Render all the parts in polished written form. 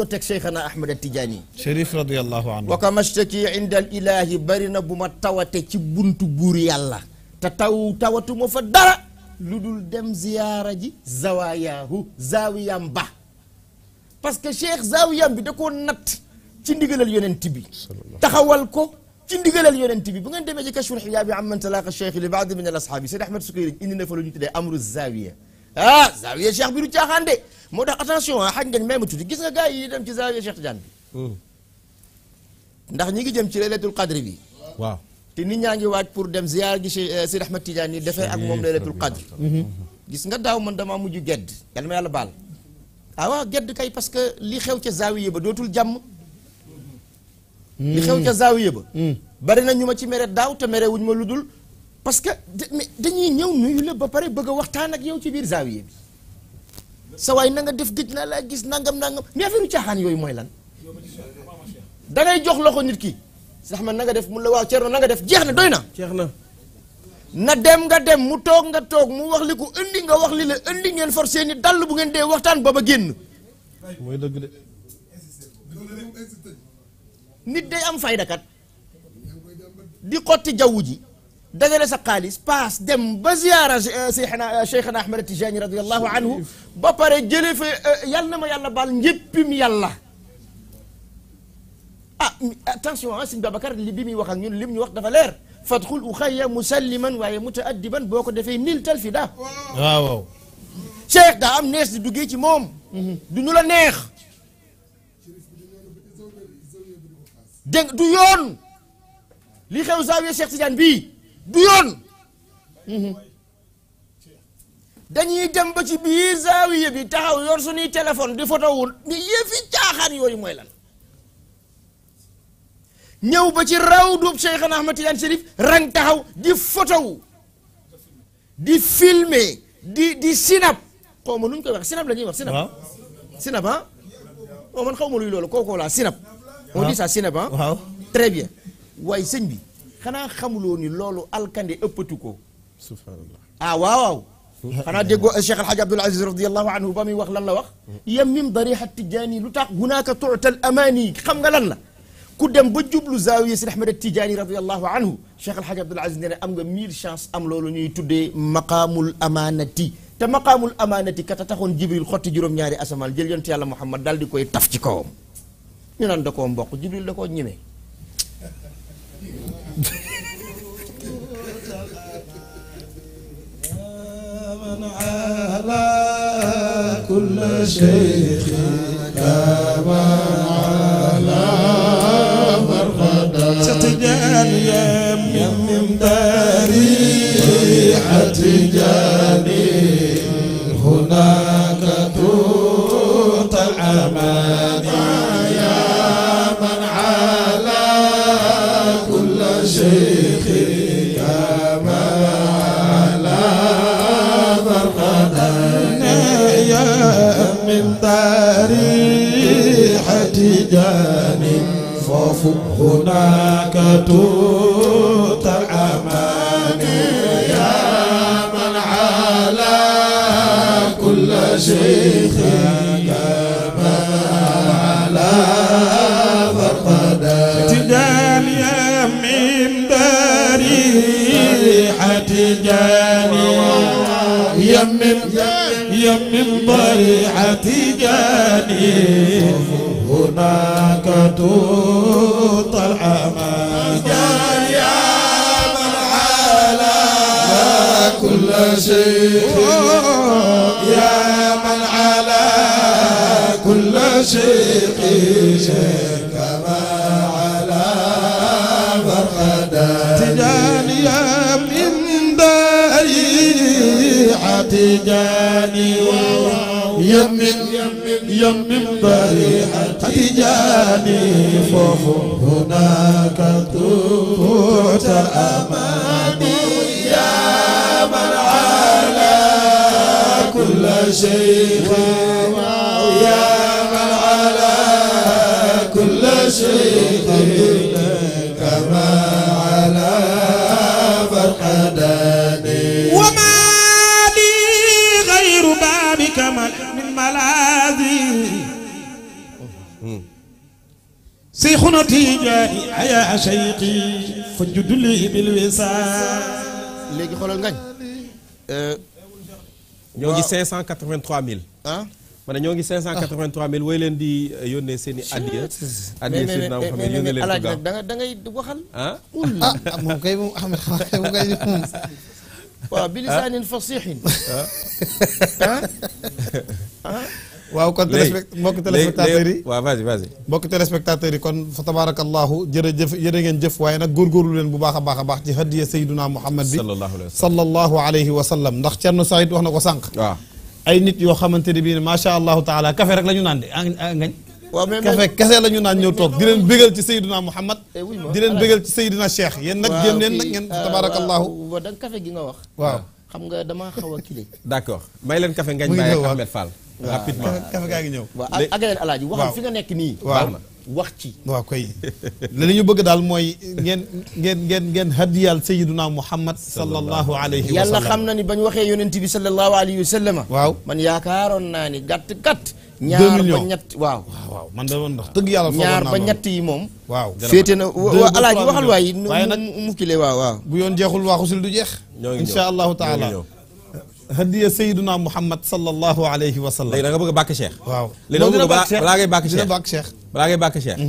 doo teg Cheikhana Ahmad Tidiane Chérif radiyallahu anhu wa ka mashtaki inda al ilahi bari na bu ma tawate ci buntu buur yàlla te tawatu ma fa dara lu dul dem ziyaara ji zawayaahu zawiyam ba parce que cheikh zawiyam bi da koo natt ci ndigalal yonent bi taxawal ko ci ndigalal yonent bi bu ngeen demee ci kashful xijaab bi amman talaqa cheikh li baad min al ashaabi Seydi Ahmad Sukayri indi na fa lu ñu tuddee amru zawiya zawiya cheikh bi du caaxaan de moo tax attention xaj ngeen may ma tuuti gis nga gars yi dem ci zawiya Cheikh Tidiane bi ndax ñi ngi jëm ci laylatul qadr bi waaw te nit ñaa ngi waaj pour dem ziyaar gi Seydi Ahmad Tidiane yi defee ak moom laylatul qadr gis nga daaw man damaa mujj gedd yàlla ma yàlla baal waaw gedd kay parce que li xew ca zawiya ba dootul jàmm li xew ca zawiya ba bari na ñu ma ci mere daaw te mere wuñ ma lu dul parce que dañuy ñëw nuyu la ba pare bëgg a waxtaan ak yow ci biir zawiya bi sa waay na nga def gëj naa laa gis nangam mais affaire caaxaan yooyu mooy lan da ngay jox loxo nit ki sax man na nga def mun la waaw Thierno na nga def jeex na doy na jeex na na dem nga dem mu toog nga toog mu wax li ko indi nga wax li la indi ngeen forcé ni dall bu ngeen dee waxtaan ba ba génn mooy dëgg de nit day am faydakat di xotti jaww ji dajale sa xaalis paas dem ba ziyaara Cheikhana Ahmad Tidiane radiyallahu anhu ba pare jële fa yàlla na ma yàlla baal njëppim yàlla attention sëñ Babacar li bi muy wax ak ñun lim ñu wax dafa leer fadxul uxayya musalliman waaye mutaaddiban boo ko defee nil tal fi daa waaw cheikh daa am nees di duggee ci moom du ñu la neex dégg du yoon li xew zaawiya Cheikh Tidiane bii du yoon dañuy dem ba ci biir zaawiya bi taxaw yor suñuy téléphone di photo wul ni yëfi caaxaan yooyu mooy lan ñëw ba ci rawdub Cheikhana Ahmad Tidiane Chérif rang taxaw di photo wu di filmer di sinap xaw ma nu ñu koy wax sinap la ñuy wax sinap man xaw ma luy loolu kooku laa sinap on dit ça sinap waaw très bien waaye sëñ bi xanaa xamuloo ni loolu alkande ëppatu ko subhanallah waaw xanaa déggoo Cheikh El Hadj Abdoul Aziz radiyallahu anhu ba muy wax lan la wax yamim dariha Tijaani lu tax hunaaka tuutal amaani xam nga lan la ku dem ba jublu zaawiya Seydi Ahmad Tijaani radiyallahu anhu Cheikh El Hadj Abdoul Aziz nee na am nga 1000 chance am loolu ñuy tuddee maqaamul amaanati te maqaamul amaanati kata taxoon Jibril xotti juróom-ñaari asamaan jël yonent yàlla Muhammad daal di koy taf ci kawam ñu naan da koo mboq Jibril da koo ñeme على كل شيخ كما على مرقدا ستجاني من ضريحة جاني هناك توت الأمان يا من على كل شيخ كما من ضريحة جاني فوف هناك توت الأمان يا من على كل شيخ كما على فرقدا تجاني من ضريحة جاني يمن ضريحة جاني هناك توت الأمان يا من على كل شيء يا من على كل شيء كما على فرقدا تجاني من ضريحة جاني يمن ضريحة جاني فوف هناك توت الأمان يا من على كل شيء يا من على كل شيء كما على فرقداني وما لي غير بابك من ملاذي شيخنا تيجاني يا شيخي فجد لي بالوصال léegi xoolal ngañ ñoo ngi 583000 ah ma ne ñoo ngi 583000 way leen di yónnee seen i addiya Seydina Muhammad yónnee leen ko alaaj gaaw nag da ngay waxal ah moom kay moom Ahmed xanaa kay moom kay moom waaw bi lisaanin fasiixin waaw kon mbokk téléspectateurs yi waaw vas-y mbokk téléspectateurs yi kon fa tabarakallahu jërëjëf jërë ngeen jëf waaye nag góorgóorlu leen bu baax a baax ci hadiya Seydina Muhammad bi sallallahu alayhi wa sallam ndax Thierno Saïd wax na ko sànq waaw ay nit yoo xamante ne bii ne macha allahu taala café rek la ñu naan de ngañ waaw mais café kese la ñu naan ñëw toog di leen bégal ci Seydina Muhammad di leen bégal ci Seydina Cheikh yéen nag jéem leen nag ngeen tabarakallahu waaw da café gi nga wax waaw xam nga damaa xaw a kile d'accord may leen café ngañ bàyyi ak Ahmed Fall rapidement café gaa ngi ñëw waaw ak leen alaaji waxal fi nga nekk nii waaw wax ci waaw koy li ñu bëgg daal mooy ngeen hadiyal Seydina Muhammad sallallahu alayhi wa sallam yàlla xam na ni bañ waxee yonent bi sallallahu alayhi wa sallam waaw man yaakaaroon naa ni gàtt ñaar ba ñett waaw man da woon ndax dëgg yàlla ñaar ba ñett yi moom waaw féete na alaaji waxal waay waaye nag mu kile waaw bu yoon jeexul waaxusil du jeex insha allahu taala hadiya Seydina Muhammad sallallahu alayhi wa sallam léegi da nga bëgg a bàkk Cheikh waaw léegi da nga bëgg balaa ngay bàkk dina Cheikh bàkk Cheikh balaa ngay bàkk Cheikh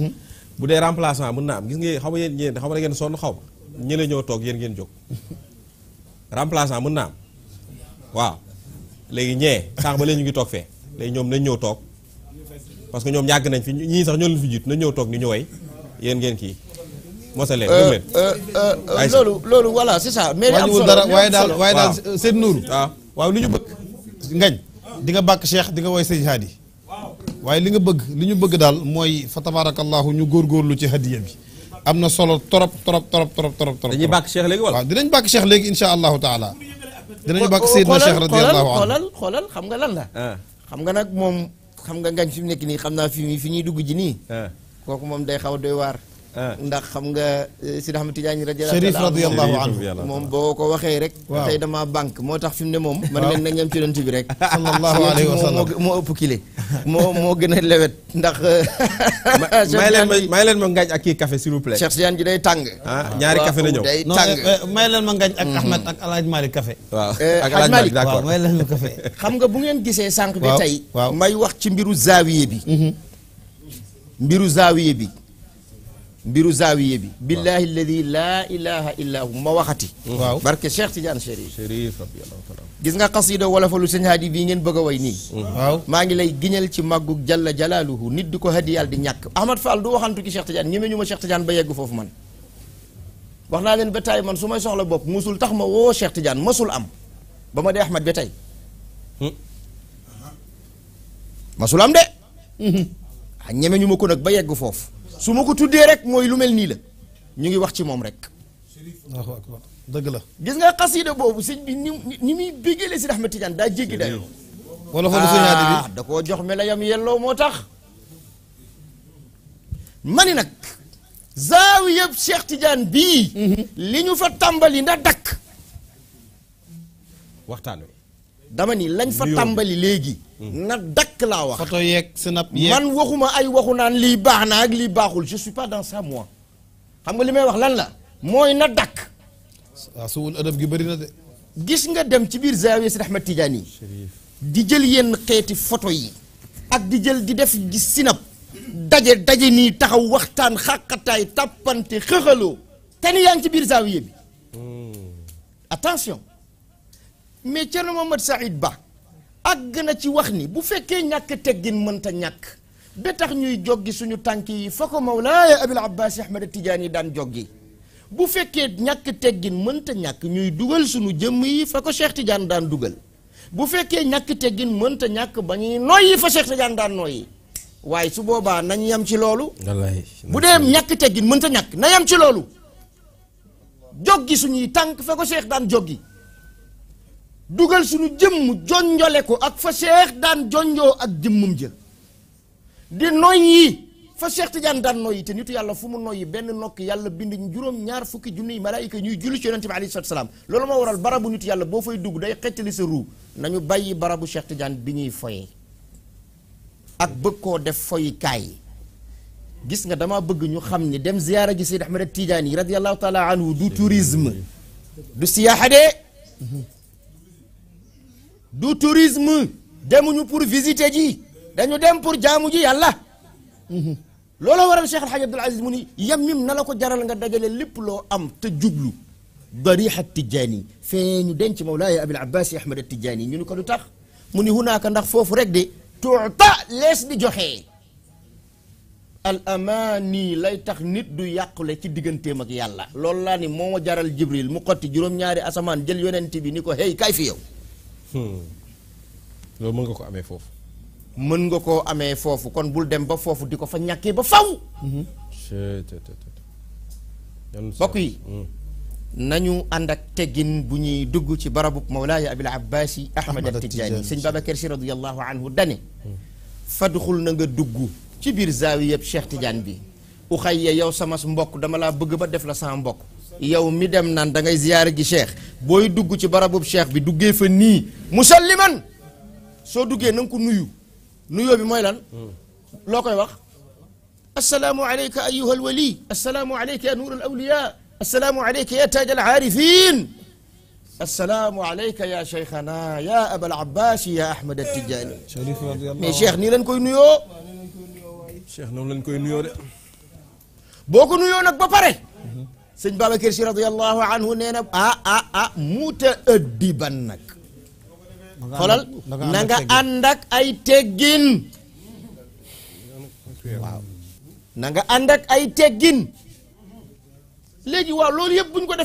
bu dee remplaçant mën na am gis nga xaw ma yéen xaw ma da ngeen sonn xaw ma ñële ñoo toog yéen ngeen jóg remplaçant mën na am waaw léegi ñee sànq ba léegi ñu ngi toog fee léegi ñoom nañ ñëw toog parce que ñoom yàgg nañ fi ñii sax ñoo leen fi jiitu nañ ñëw toog ni ñu way yéen ngeen kii mosal leen ñëw leen loolu voilà c'est ça mais wàññiwul dara waaye daal seen nuuru waaw li ñu bëgg ngañ di nga bàkk Cheikh di nga woy sëñ Hadi waaye li ñu bëgg daal mooy fa tabarakallahu ñu góorgóorlu ci hadiya bi am na solo trop dañuy bàkk Cheikh léegi wala waaw dinañ bàkk Cheikh léegi insha allahu taala dinañu bàkk Seydina Cheikh radiyallahu anhu xoolal xam nga lan la xam nga nag moom xam nga ngañ fi mu nekk nii xam naa fi ñuy dugg ji nii kooku moom day xaw a doy waar ndax xam nga Sidi Ahmed Tidiane radiyallahu anhu moom boo ko waxee rek tey dama banque moo tax fi mu ne moom man leen nañ ñam ci yonent bi rek sallallahu alayhi wa sallam moo ëpp kile moo gën a lewet ndax may leen ma ngañ ak kii café s'il vous plaît Cheikh Tidiane ji day tàng ñaari café na ñëw day tàng may leen ma ngañ ak Ahmed ak Alhaji Malick café waaw ak Alhaji Malick d'accord may leen ma café xam nga bu ngeen gisee sànq bi tey waaw may wax ci mbiru zaawiye bi mbiru zaawiye bi billahi alladi laa ilaha illa hu ma waxati waaw barke Cheikh Tidiane Chérif radiyallahu ta'ala gis nga xasida wala fa lu sëñ Hadi bii ngeen bëgg a way nii waaw maa ngi lay giñal ci màggug jalla jalaaluhu nit di ko hadiyal di ñàkk Ahmad Fall du waxantu ki Cheikh Tidiane ñeme ñu ma Cheikh Tidiane ba yegg foofu man wax naa leen ba tey man su may soxla bopp musul tax ma woo Cheikh Tidiane masul am ba ma dee Ahmad ba tey masul am de ñeme ñu ma ko nag ba yegg foofu su ma ko tuddee rek mooy lu mel nii la ñu ngi wax ci moom rek Allahu akbar dëgg la gis nga xasida boobu sëñ bi ni muy béggeele si Ahmed Tidiane daa jéggi dayoo wala fa lu sëñ Hadi bi da koo jox me la yam yelloo moo tax ma ni nag zaawiyab Cheikh Tidiane bii li ñu fa tàmbali nda dakk waxtaan wi dama ni lañ fa tàmbali léegi na dakk laa wax photo yeeg snap yeeg man waxuma ay waxu naan lii baax na ak lii baaxul je suis pas dans ça moi xam nga li may wax lan la mooy na dakk waaw suwul ëdëb gi bëri na de gis nga dem ci biir zaawiya Sidi Ahmed Tidiane yi di jël yenn xeeti photo yi ak di jël di def di sinap daje nii taxaw waxtaan xàqataay tàppante xëxaloo te ni yaa ngi ci biir zaawiya bi attention mais Thierno Mohamed Saïd Ba àgg na ci wax ni bu fekkee ñàkk teggin mënta ñàkk ba tax ñuy joggi suñu tànk yi fa ko Mawlaaya Abil Abbas Ahmed Tidiane yi daan joggi bu fekkee ñàkk teggin mënta ñàkk ñuy dugal suñu jëmm yi fa ko Cheikh Tidiane daan dugal bu fekkee ñàkk teggin mënta ñàkk ba ñuy noyyi fa Cheikh Tidiane daan noyyi waaye su boobaa nañ yam ci loolu bu dee ñàkk teggin mënta ñàkk na yam ci loolu joggi suñuy tànk fa ko Cheikh daan joggi dugal suñu jëmm jonjole ko ak fa Cheikh daan jonjoo ak jëmmum jël di noyyi fa Cheikh Tidiane daan noyyi te nitu yàlla fu mu noyyi benn nokk yàlla bind juróom ñaar fukki junniy malaayika ñuy julli ci yonente bi alayhi salaatu salaam loolu moo waral barabu nitu yàlla boo fay dugg day xettali sa ruu nañu bàyyi barabu Cheikh Tidiane bi ñuy foyee ak bëgg koo def foyikaay gis nga dama bëgg ñu xam ni dem ziyaara ji Seyd Ahmed Tidiane radiyallahu taala anhu du tourisme du siyaaxa de du tourisme demuñu pour visiter ji dañu dem pour jaamu ji yàlla looloo waral Cheikh Alhaji Abdoul Aziz mu ni yamim na la ko jaral nga dajale lépp loo am te jublu dariixa Tijaani fee ñu denc Mawlaaya Abil Abbaas Ahmed Tijaani ñu ni ko lu tax mu ni hunaaka ndax foofu rek de tuuta lees di joxe al amaani lay tax nit du yàqule ci digganteem ak yàlla loolu laa ni moo ma jaral Jibril mu xotti juróom-ñaari asamaan jël yonent bi ni ko hey kay fi yow loolu mën nga ko amee foofu mën nga koo amee foofu kon bul dem ba foofu di ko fa ñàkkee ba faw bokk yi nañu ànd ak teggin bu ñuy dugg ci barabub Mawlaaya Abil Abbaasi Ahmed Tijaani sëñ Babacar Si radiyallahu anhu dane fadxul na nga dugg ci biir zaawiyab Cheikh Tidiane bi uxayya yow sama mbokk dama laa bëgg ba def la sama mbokk yow mi dem naan da ngay ziyaara ji Cheikh booy dugg ci barabub Cheikh bi duggee fa nii musalliman soo duggee na nga ko nuyu nuyoo bi mooy lan loo koy wax assalaamu alayka ayyuha alwali assalaamu alayka ya nuur alawliya assalaamu alayka ya taaj alaarifin assalaamu alayka ya cheikhana ya abal abbas ya ahmad attijaani mais cheikh nii lañ koy nuyoo cheikh noonu lañ koy nuyoo de boo ko nuyoo nag ba pare sëñ Babacar Si radiyallahu anhu nee na muta ëddiban nag xoolal na nga ànd ak ay teggin waaw na nga ànd ak ay teggin léegi waaw loolu yëpp buñ ko def